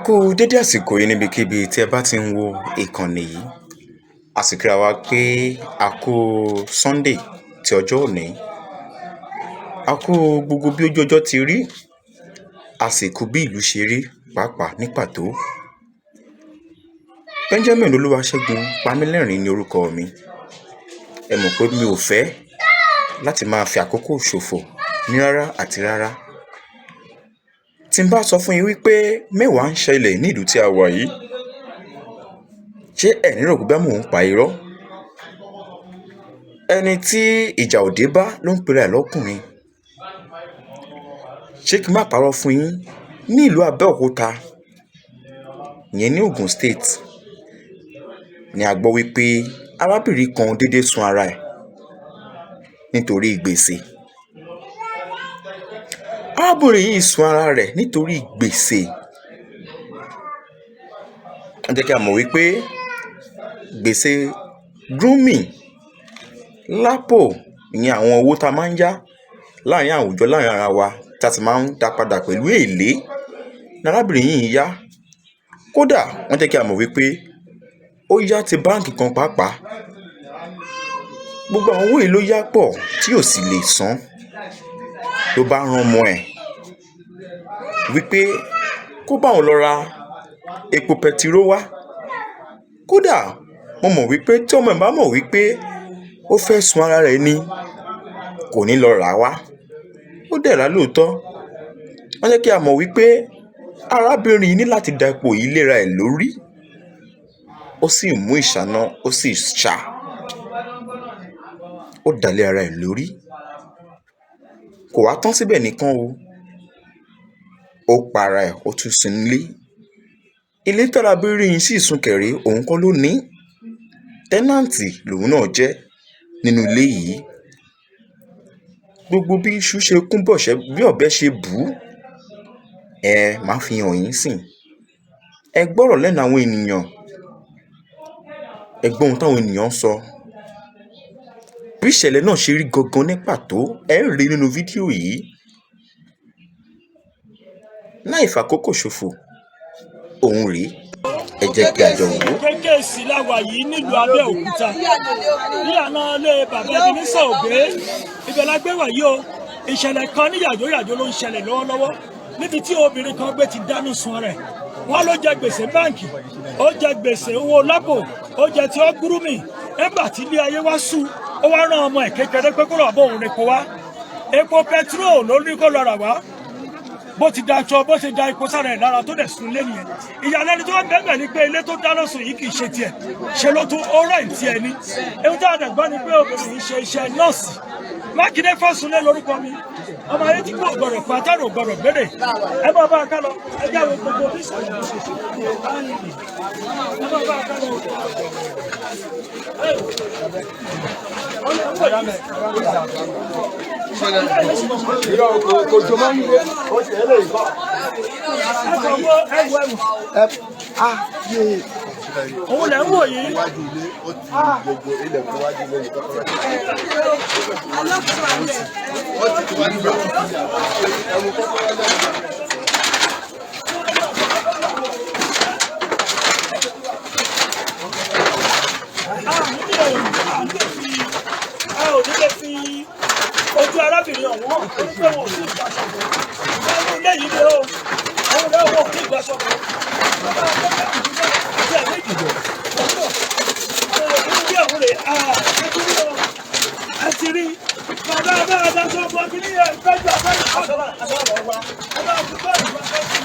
Kú dédé àsìkò yìí níbikíbi tí ẹ bá ti ń wo ìkànnì yìí. A sì kíra wa pé a kú Sunday ti ọjọ́ òní. A kú gbogbo bí ojú ọjọ́ ti rí, a sì kú bí ìlú ṣe rí pàápàá ní pàtó. Benjamin Olúwaṣẹ́gun Pamílẹ́rìn ní orúkọ mi. Ẹ mọ̀ pé mi ò fẹ́ láti máa fi àkókò ṣòfò ní rárá àti rárá. Tí n bá sọ fún yín wípé mẹ́wàá ń ṣẹlẹ̀ ní ìlú tí a wà yìí, ṣé ẹ̀ ní rò pé bóyá mò ń pa irọ́? Ẹni tí ìjà òde bá ló ń pera ẹ̀ lọ́kùnrin. Ṣé kí n má parọ́ fún yín? Ní ìlú Abẹ́òkúta, ìyẹn ní Ogun State, ni a gbọ́ wípé arábìnrin kan dédé sun ara ẹ̀ nítorí gbèsè. Arábìnrin yìí sun ara rẹ̀ nítorí gbèsè. Wọ́n jẹ́ kí a mọ̀ wípé gbèsè grooming, lápò, ìyẹn àwọn owó tá a máa ń yá láàrin àwùjọ láàrin ara wa tí a sì máa ń dá padà pẹ̀lú èlé ní arábìnrin yìí yá. Kódà wọ́n jẹ́ kí a mọ̀ wípé ó yá ti báǹkì kan pàápàá. Gbogbo àwọn owó yìí ló yá pọ̀ tí ò sì lè san. Ló bá rán ọmọ ẹ̀ wípé kó bá òun lọ ra epo pẹtiró wá. Kódà mo mọ̀ wípé tí ọmọ ẹ̀ bá mọ̀ wípé ó fẹ́ sun ara rẹ̀ ni, kò ní lọ rà wá. Ó dẹ̀ rà lóòótọ́. Wọ́n jẹ́ kí a mọ̀ wípé arábìnrin yìí ní láti da epo yìí léra ẹ̀ lórí. Ó sì mú ìṣáná, ó sì ṣá. Ó dà lé ara ẹ̀ lórí. Kò wá tán síbẹ̀ nìkan o. Ó pa ara ẹ̀, ó tún sin ilé. Ilé tí arábìnrin yìí sì sun kẹ̀ré, òun kọ́ ló ní. Tẹ́nàntì lòun náà jẹ́ nínú ilé yìí. Gbogbo bí iṣu ṣe kún bọ̀ṣẹ́, bí ọ̀bẹ ṣe bù ú, ẹ máa fi hàn yín sìn. Ẹ gbọ́rọ̀ lẹ́nu àwọn ènìyàn. Ẹ gbọ́ ohun táwọn ènìyàn ń sọ. Bí ìṣẹ̀lẹ̀ náà ṣe rí gangan ní pàtó, ẹ rí nínú fídíò yìí. Láì fàkókò ṣòfò, òun rèé. Ẹ jẹ́ kí a jọ wò ó. Kékèèsì la wà yìí nílùú Abẹ́òkúta nílànà ilé bàbá Ebenezer Obey, ibẹ̀ la gbé wà yìí o. Ìṣẹ̀lẹ̀ kan ní yàjóyàjó ló ń ṣẹlẹ̀ lọ́wọ́lọ́wọ́ níbi tí obìnrin kan gbé ti dáná sun rẹ̀. Wọ́n ló jẹ gbèsè báǹkì, ó jẹ gbèsè owó lápò, ó jẹ tí ó gúrúmì. Nígbà tí ilé ayé wá sú, ó wá rán ọmọ ẹ̀ kékeré pé kó lọ bọ́ òun repo wá. Epo pẹtiró ló ní kó lọ rà wá. Bó ti da aṣọ, bó ti da epo sára ẹ̀ lára tó dẹ̀ sun lé nìyẹn. Ìyàlẹ́nu tó wà bẹ́ẹ̀ ni pé ilé tó dáná sun yìí kì í ṣe tiẹ̀, ṣe ló tún ó rẹ̀ tiẹ̀ ni. Ewu tí a dẹ̀ gbọ́ ni pé obìnrin yìí ṣe iṣẹ́ nọ́ọ̀sì. Mákindé Fásunlé lórúkọ mi, ọmọ ayé tí kò gbọdọ̀ pa tẹ́rù gbọdọ̀ gbére. Ẹ bá bá a ká lọ, ẹ jẹ́ àwọn gbogbo bí ìṣẹ̀lẹ̀ yìí ṣe ṣe. Ẹ bá bá a ká lọ. Kò jọ mọ́ nílé ó sì eléyìí kọ́. Ẹ kàn wọ ẹwù ẹwù. Ẹ á yé. Òun lẹ̀ ń wò yìí. Iwájú ilé ó ti gbogbo ilẹ̀kùn iwájú ilé ní kọ́kọ́rọ́. Ó ti ti wájú gbà. Ẹ̀wù kọ́kọ́rọ́ lẹ́nu. A ò ní lè fi ojú arábìnrin ọ̀hún hàn torí pé wọn ò tí ì gbaṣọ bò. Nínú ilé yìí ni o, àwọn ọ̀rẹ́ wọn ò tí ì gbaṣọ bò. Bàbá akẹ́kọ̀ọ́ ìdílé àti ẹ̀mí ìdìbò ọ̀pọ̀ nínú ilé ọ̀hún rè é ti rí o, ẹ ti rí. Bàbá bá adájọ́ bọ́ kí ní ìgbẹ́jọ́ abẹ́rẹ́ aṣọ wa. Ẹ bá fi bọ́ọ̀lù bá fẹ́ fi.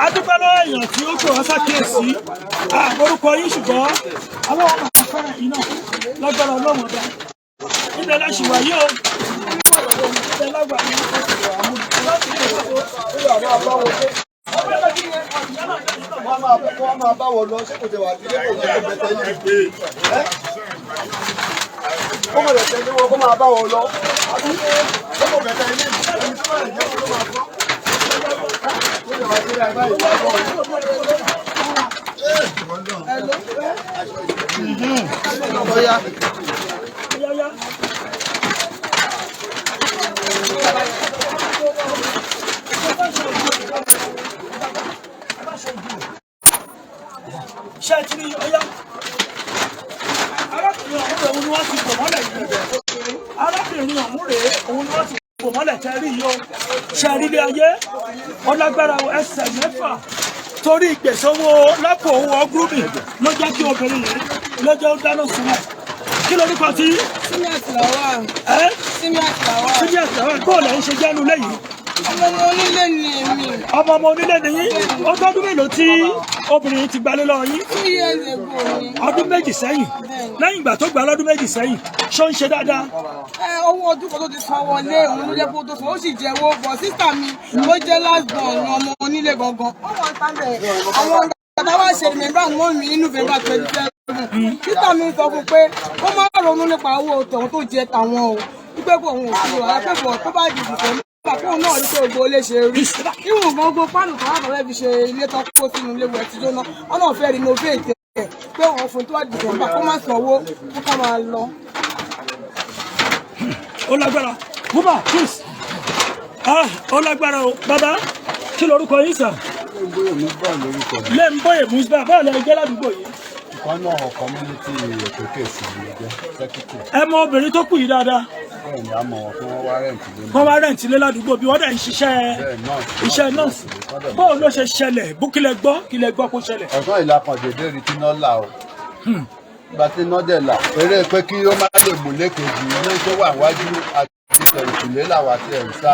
A dúpẹ́ lọ́wọ́ èèyàn tí ó pè wá ṣàkíyèsí orúkọ yín, ṣùgbọ́n àwọn ọmọ afẹ́rẹ́ yìí náà lágbára Ọlọ́run ọba. Ibẹ̀ la ṣì wà yìí o, ibẹ̀ la wà yìí. Wọ́n máa bá wọn lọ ṣé kò tẹ̀ wá sí ilé kò jẹ́ kó bẹ̀tẹ̀ ilé. Kó mọ̀ lẹ̀ tẹ̀lé wọn kó máa bá wọn lọ. Kó mọ̀ bẹ̀tẹ̀ ilé ẹni tó bá lè jẹ́ kó ló máa gbọ́. Kó lè wá sí ilé àbáyé. Bóyá. Yáyá. Ẹ má ṣe ojú o. Ṣé ẹ ti rí ọyá? Arákùnrin ọ̀hún rèé, òun ni wọ́n ti bò mọ́lẹ̀ yìí. Arábìnrin ọ̀hún rèé, òun ni wọ́n ti bò mọ́lẹ̀ tẹ́ rí yìí o. Ṣe rí ilé ayé ọlágbára o, ẹsẹ̀ mẹ́fà torí ìgbèsè owó lápò owó ọgúrúmì ló jẹ́ kí obìnrin yìí ló jẹ́ ó dáná sunlẹ̀. Kí lorúkọ tí Simiat Lawal. ẹ Simiat Lawal. Síbi àtàwọn bóòlù ẹ̀ ń ṣe jẹ́nu lẹ́yìn? Ọmọ onílé ni èmi. Ọmọ ọmọ onílé nìyí. Ó tọ́dún mélòó tí obìnrin yìí ti gbalé lọ́wọ́ yín? 2 years ago ni. Ọdún 2 sẹ́yìn. Lẹ́yìn ìgbà tó gbà lọ́dún 2 sẹ́yìn, ṣó ń ṣe dáadáa? Ẹ owó ọdún kan tó ti san wọlé, òun ló jẹ́ kó tó san, ó sì jẹ́wọ́ bọ̀. Sister mi ló jẹ́ last born ní ọmọ onílé gangan. Wọ́n wà sábẹ̀ àwọn bàbá wa ṣe remembrance mọ́ mi ní November 27. Sister mi sọ fún pé kó má ronú nípa owó tòun tó jẹ tàwọn o, wípé kò òun ò sí wàhálà pé bọ̀ tó bá di December, kóun náà rí pé gbogbo ilé ṣe rí. Ìwọ̀n gbogbo páànù kan wà fẹ́ fi ṣe ilé tó kó sínú ilé wẹ̀ tí jóná, wọn náà fẹ́ renovate ẹ̀, pé òun fún tó bá di December kó má sanwó, kó ká máa lọ. Ó lágbára. Bùbá, please. Ah, ó lágbára o. Bàbá, kí lorúkọ yín sà? Lẹ́ńbọ̀yè Musba. Báwo lẹ jẹ́ ládùúgbò yìí? Ìkan náà, community ètò kèsì ni jẹ́ secretary. Ẹ mọ obìnrin tó kù yìí dáadáa? Bẹ́ẹ̀ ni, a mọ̀ wọ́n pé wọ́n wá rent lé mi. Wọ́n wá rent lé ládùúgbò bí, wọ́n dẹ̀ ń ṣiṣẹ́ Bẹ́ẹ̀, nọ́ọ̀sì. iṣẹ́ nọ́ọ̀sì. Báwo ló ṣe ṣẹlẹ̀? Bó kílẹ̀ gbọ́, kílẹ̀ gbọ́ kó ṣẹlẹ̀? Ọ̀sán ìlàkàn dédé rí tí iná là o. Ìgbà tí iná dẹ̀ là, eré pé kí ó má lè mú lékejì ilé tó wà wájú àti tẹ̀rùkùlé làwà tí ẹ̀ ń sá.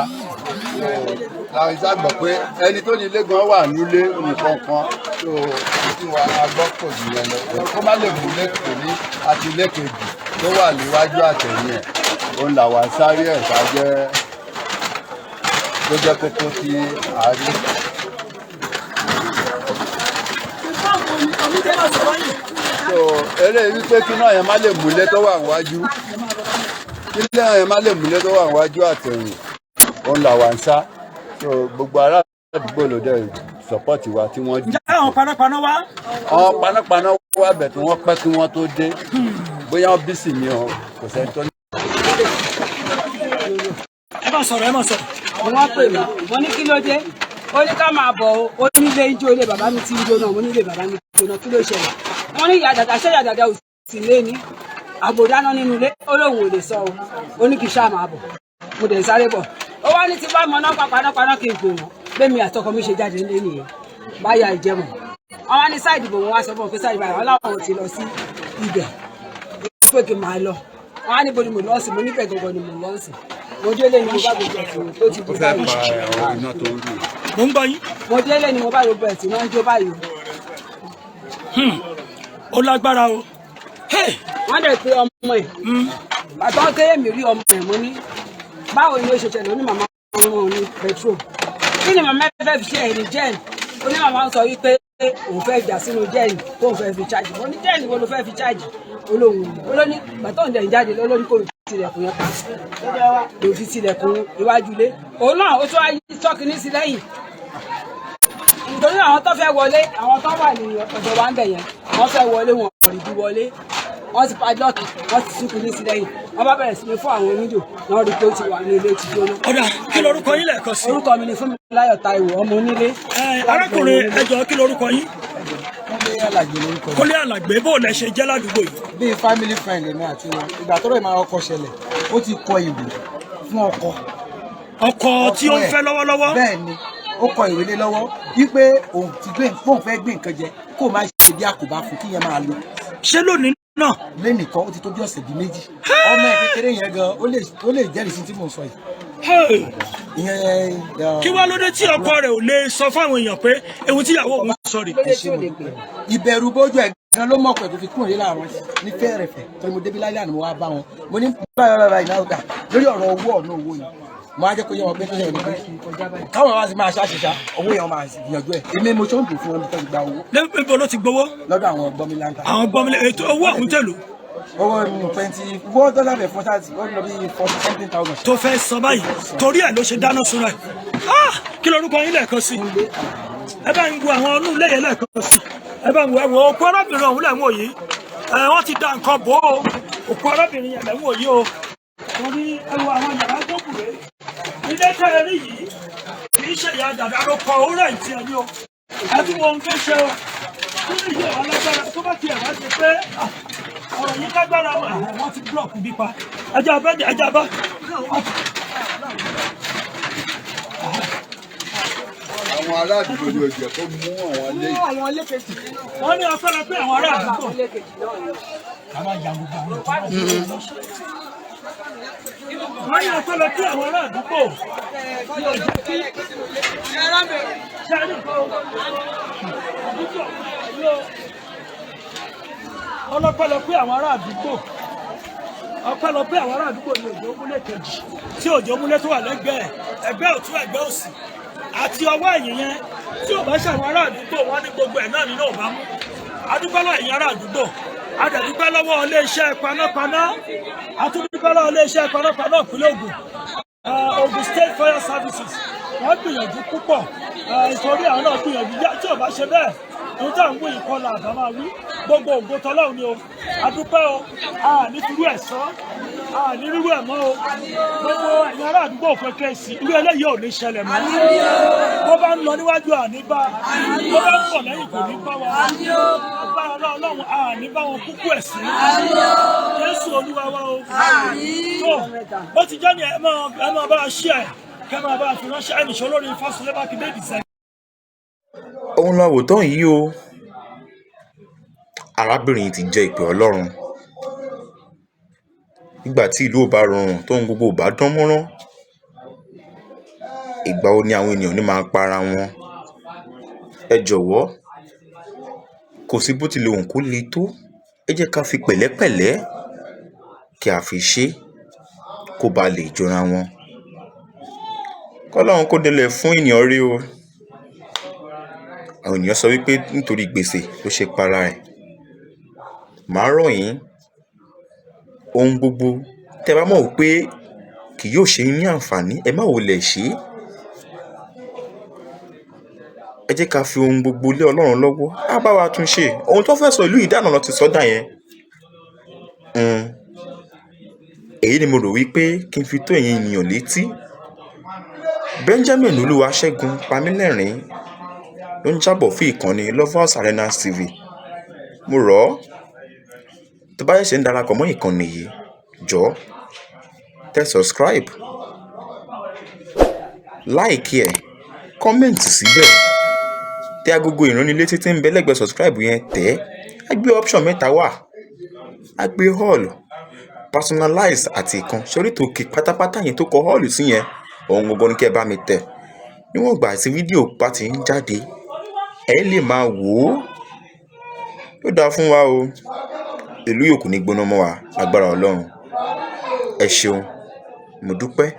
Làwọn ìsá gbọ́ pé ẹni tó ní ilé gan wà nílé nìkan kan tó tí wa a gbọ́ kò jù yẹn lọ. Kó má lè mú lékejì àti lékejì tó wà níwájú àtẹ̀yìn ẹ̀, òun làwà sáré ẹ̀ ká jẹ́ ló jẹ́ kókó tí a rí. So eré wípé kí náà yẹn má lè múlé tó wà níwájú, kí náà yẹn má lè múlé tó wà níwájú àtẹ̀yìn, òun làwà ń sá. So gbogbo ará àdúgbò ló dẹ̀ support wa tí wọ́n Ǹjẹ́ àwọn panápaná wá? Àwọn panápaná wà bẹ̀ tí wọ́n pẹ́ kí wọ́n tó dé. Bóyá wọ́n busy ni o, kò sẹ́ni tó ní. Ẹ má sọ̀rọ̀, ẹ má sọ̀rọ̀. Wọ́n pè mí, wọ́n ní kí ló dé. Ó ní ká máa bọ̀ o, ó nílé ń jó, ilé bàbá mi ti ń jóná. Mo nílé bàbá mi jóná, kí ló ṣẹlẹ̀? Wọ́n ní ìyá dàda, ṣé ìyá dàda ò sì lé ní àbòdáná nínú ilé? Ó lóun ò lè sọ o. Ó ní kí n ṣáà máa bọ̀. Mo dẹ̀ ń sáré bọ̀. Ó wá ní ti bá mọ náà panápaná kí n pè wọ́n. Bẹ́ẹ̀ àtọkọ mi ṣe jáde nílé nìyẹn, báyà ìjẹmọ̀. Wọ́n wá ní side bò, wọ́n wá sọ fún wọn pé side báyìí. Wọ́n láwọn ti lọ sí ibẹ̀, pé kí n máa lọ. Wọ́n á níbo ni mo lọ sí. Mo níbẹ̀ gangan ni mo lọ sí. Mo délé ni mo bá gbogbo ẹ̀sìn tó ti di báyìí. Iná tó ń rù. Mo ń gbọ́ yín. Mo délé ni mo bá gbogbo ẹ̀sìn náà ń jó báyìí. Ó lágbára o. Hey! Wọ́n dẹ̀ pé ọmọ ẹ̀ bàtà kéré mi rí ọmọ ẹ̀. Mo ní báwo ni ó ṣe ṣẹlẹ̀? Ó ní màmá wọn ní petrol. Kí ni màmá fẹ́ fi ṣe ẹ̀rí gen? Ó ní màmá sọ wípé òun fẹ́ jà sínú gen tóun fẹ́ fi charge. Mo ní gen wo ló fẹ́ fi charge? Olóhùn olóní bàtà òun dẹ̀ ń jáde lólóní kò tilẹ̀kùn yẹn pa, ló fi tilẹ̀kùn iwájú ilé. Òun náà ó tún wá yí tọ́kì ní sí lẹ́yìn, nítorí àwọn tó fẹ́ wọlé, àwọn tó wà ní ọ̀dọ̀ wa ń bẹ̀ yẹn, wọ́n fẹ́ wọlé, wọn ò rí bí wọlé. Wọ́n ti padlock, wọ́n ti súnkù ní sí lẹ́yìn. Wọ́n bá bẹ̀rẹ̀ sí ní fún àwọn oníjò náà, rí pé ó ti wà ní ilé ti jóná. Ọ̀dà, kí lorúkọ yín lẹ́ẹ̀kan sí? Orúkọ mi ni Fúnmiláyọ̀ Táíwò, ọmọ onílé. Ẹ arákùnrin, ẹ jọ̀ọ́, kí lorúkọ yín? Kúnlé Alàgbé lórúkọ mi. Kúnlé Àlàgbé, bó lẹ ṣe jẹ́ ládùúgbò yìí? Bíi family friend lèmi àti wọn. Ìgbà tọ́rọ̀ ìmọ̀ ọkọ ṣẹlẹ̀, ó ti kọ ìwé fún ọkọ. Ọkọ tí ó ń fẹ́ lọ́wọ́lọ́wọ́? Bẹ́ẹ̀ ni, ó kọ ìwé lé lọ́wọ́ wípé òun ti gbé, òun fẹ́ gbé nǹkan jẹ, kó má ṣe bí àkóbá fún, kí yẹn máa lọ. Ṣé lónìí náà? Lẹ́nìkan, ó ti tó bí ọ̀sẹ̀ bíi 2. Ọmọ ẹ̀ kékeré yẹn gan, ó lè jẹ́rìí sí tí mò ń sọ yìí. Hey! Ìyẹn. Kí wá ló dé tí ọkọ rẹ̀ ò lè sọ fáwọn èèyàn pé ewu tíyàwó òun sọ rè? Ẹ ṣe, mo dúpẹ́. Ìbẹ̀rù bójú ẹ̀ gan ló mọ̀ pẹ̀lú fi kúrò ní láàárọ̀ ní fẹ́ẹ̀rẹ̀fẹ̀, torí mo débi lálẹ́ àná, mo wá bá wọn. Mo ní báyìí báyìí báyìí náà gbà lórí ọ̀rọ̀ owó, ọ̀nà owó yìí. Mo á jẹ́ kó yé wọn pé tó ṣẹlẹ̀ ní pé káwọn wá sí máa ṣàṣìṣà owó yẹn, wọn máa gbìyànjú ẹ̀. Èmi mo ṣọ́ǹdù fún wọn bí tó ti gba owó. Níbo ló ti gbowó? Lọ́dọ̀ àwọn gbọ́míláńtà. Àwọn gbọmọlẹ ètò owó ọ̀hún tẹ̀lú? Owó 20 owó dọ́là bẹ̀ fún thirty, ó lọ bí forty something thousand. Tó fẹ́ san báyìí, torí ẹ̀ ló ṣe dáná sunra ẹ̀. Ah! Kí lorúkọ yín lẹ́ẹ̀kan sí? Ẹ bá ń wo àwọn ọdún lẹ́yìn lẹ́ẹ̀kan sí. Ẹ bá ń wo, ẹ wo òkú arábìnrin ọ̀hún lẹ́wọ̀n yìí. Ẹ wọ́n ti da nǹkan bò ó. Òkú arábìnrin yẹn lẹ́wọ̀n yìí o, torí ẹ wo àwọn yàrá tó kù rèé. Ilé tẹ́ ẹ rí yìí kì Kì í ṣe ìyá dàda ló kọ ó rẹ̀ tiẹ̀ ní o. Ẹ tún wo ohun tó ṣe o. Kí ni ìyá wa lágbára tó bá tiẹ̀ wá ṣe pé ọ̀rọ̀ yìí lágbára wọ́n ti búlọ̀kù bí pa. Ẹja bá ẹja bá. Àwọn ará àdúgbò ni ò jẹ́ kó mú àwọn ilé Mú àwọn ilé kejì náà. Wọ́n ní afẹ́rẹ́ pé àwọn ará àdúgbò. Ilé kejì náà ni. Wọ́n ní afẹ́rẹ́ pé àwọn ará àdúgbò. Ní ọjọ́ kí ṣe é nìkan o. Àdúgbò yóò. Ọlọ́pẹ́lọpẹ́ àwọn ará àdúgbò. Ọpẹ́lọpẹ́ àwọn ará àdúgbò ní òjò múlé kejì tí òjò múlé tó wà lẹ́gbẹ̀ẹ́ ẹgbẹ́ ọ̀tún, ẹgbẹ́ òsì àti ọwọ́ ẹ̀yìn yẹn. Tí ò bá ṣàwọn ará àdúgbò, wọn ní gbogbo ẹ̀ náà nínú ò bá mú. Adúpẹ́ lọ́wọ́ ẹ̀yin ará àdúgbò, adẹ̀dúpẹ́ lọ́wọ́ iléeṣẹ́ panápaná, atúndúpẹ́ lọ́wọ́ iléeṣẹ́ panápaná ìpínlẹ̀ Ògùn, Ogun State Fire Services. Wọ́n gbìyànjú púpọ̀, ìtorí àwọn náà gbìyànjú. Tí ò bá ṣe bẹ́ẹ̀, ohun tí à ń wí ìkọlà àbá máa wí. Gbogbo ògo tọlọ́run ni o. Adúpẹ́ o. A ní firú ẹ̀ sán, a ní rírú ẹ̀ mọ́ o. Gbogbo ẹ̀yin ará àdúgbò kékeré sí, irú eléyìí ò ní ṣẹlẹ̀ mọ́. Bó bá ń lọ níwájú, àní bá. Bó bá ń bọ̀ lẹ́yìn, kò ní bá wa. Agbára Ọlọ́run, àní bá wọn kúkú ẹ̀ sí. Jésù Olúwa wa o. Tó bó ti jẹ́ ni, ẹ máa bá a ṣí ẹ̀, kẹ́ máa bá a fi ránṣẹ́. Ẹnì ṣó lórí Fásulẹ̀ Mákindé design. Òun la wò tán yìí o. Arábìnrin yìí ti jẹ́ ìpè Ọlọ́run. Nígbà tí ìlú ò bá rọrùn, tóhun gbogbo ò bá dán mọ́rán, ìgbà wo ni àwọn ènìyàn ní máa para wọn? Ẹ jọ̀wọ́, kò sí bó tilẹ̀ wù kó le tó, ẹ jẹ́ ká fi pẹ̀lẹ́pẹ̀lẹ́ kí a fi ṣe é kó ba lè jọra wọn. Kọ́lọ́run kó dẹlẹ̀ fún ènìyàn rí o. Àwọn ènìyàn sọ wípé nítorí gbèsè ló ṣe para ẹ̀. Màá rọ̀ yín, ohun gbogbo tẹ́ bá mọ̀ wípé kì yóò ṣe yín ní àǹfààní, ẹ má wulẹ̀ ṣe é. Ẹ jẹ́ ká fi ohun gbogbo lé Ọlọ́run lọ́wọ́, á bá wa tún ṣe. Ohun tó fẹ́ sọ ìlú yìí dànù lọ ti sọ́dà yẹn. Èyí ni mo rò wípé kí n fi tó ẹ̀yin ènìyàn létí. Benjamin Olúwaṣẹ́gun Pamílẹ́rìn ló ń jábọ̀ fún ìkànnì Lovers Arena TV. Mo rọ̀ ọ́, tó bá ṣẹ̀ṣẹ̀ ń darapọ̀ mọ́ ìkànnì yìí, jọ̀ọ́ tẹ subscribe, like ẹ̀, comment síbẹ̀, tẹ agogo ìránnilétí tí ń bẹ lẹ́gbẹ̀ẹ́ subscribe yẹn, tẹ̀ ẹ́. Á gbé option mẹ́ta wá, á gbé all, personalize àti ìkan sórí tòkè pátápátá yẹn tó kọ all sí yẹn. Òun gbogbo ní kí ẹ bá mi tẹ̀. Níwọ̀n ìgbà tí fídíò bá ti ń jáde, ẹ lè máa wò ó. Yóò dáa fún wa o. Ìlú yòókù ní gbóná mọ́ wa lágbára Ọlọ́run. Ẹ ṣeun, mo dúpẹ́.